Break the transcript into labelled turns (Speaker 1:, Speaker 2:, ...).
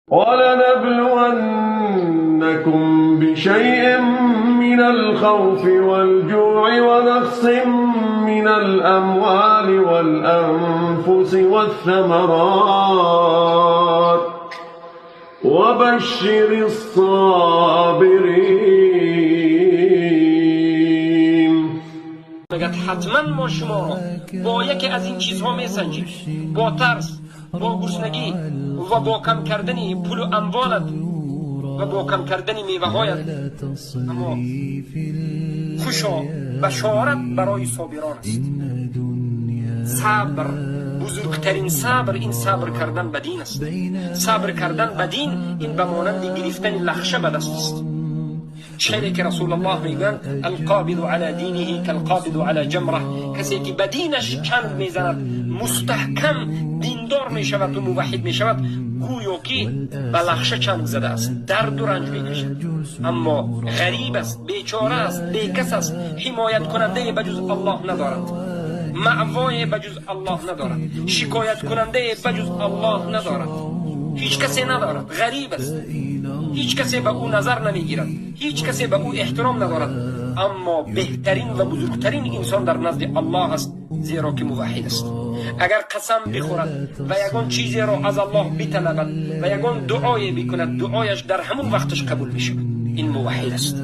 Speaker 1: ولنبلونكم بشيء من الخوف والجوع ونقص من الأموال والأنفس والثمرات وبشر الصابرين.
Speaker 2: Мегӯяд, ҳатман мо шуморо бо яке аз ин чизҳо месанҷем: бо тарс, бо гурснагӣ ва бо кам кардани пулу амволат ва бо кам кардани меваҳоят. Аммо хушо башорат барои собирон аст. Сабр, бузургтарин сабр ин сабр кардан ба дин аст. Сабр кардан ба дин ин ба монанди гирифтани лахша ба даст аст. Шере ки Расулаллоҳ мегӯянд: القابض على دينه كالقابض على جمرة. Касе ки ба динаш чанг мезанад, мустаҳкам диндор мешавад ва муваҳҳид мешавад, гӯё ки ба лахша чанг задааст, дарду ранҷ мекашад, аммо ғариб аст, бечора аст, бекас аст, ҳимояткунандае ба ҷуз Аллоҳ надорад, маъвое ба ҷуз Аллоҳ надорад, шикояткунандае ба ҷуз Аллоҳ надорад, ҳеҷ касе надорад, ғариб аст, ҳеҷ касе ба ӯ назар намегирад, ҳеҷ касе ба ӯ эҳтиром надорад, аммо беҳтарин ва бузургтарин инсон дар назди Аллоҳ аст, зеро ки муваҳҳид аст. Агар қасам бихӯрад ва ягон чизеро аз Аллоҳ биталабад ва ягон дуое бикунад, дуояш дар ҳамун вақташ қабул мешавад. Ин муваҳҳид аст.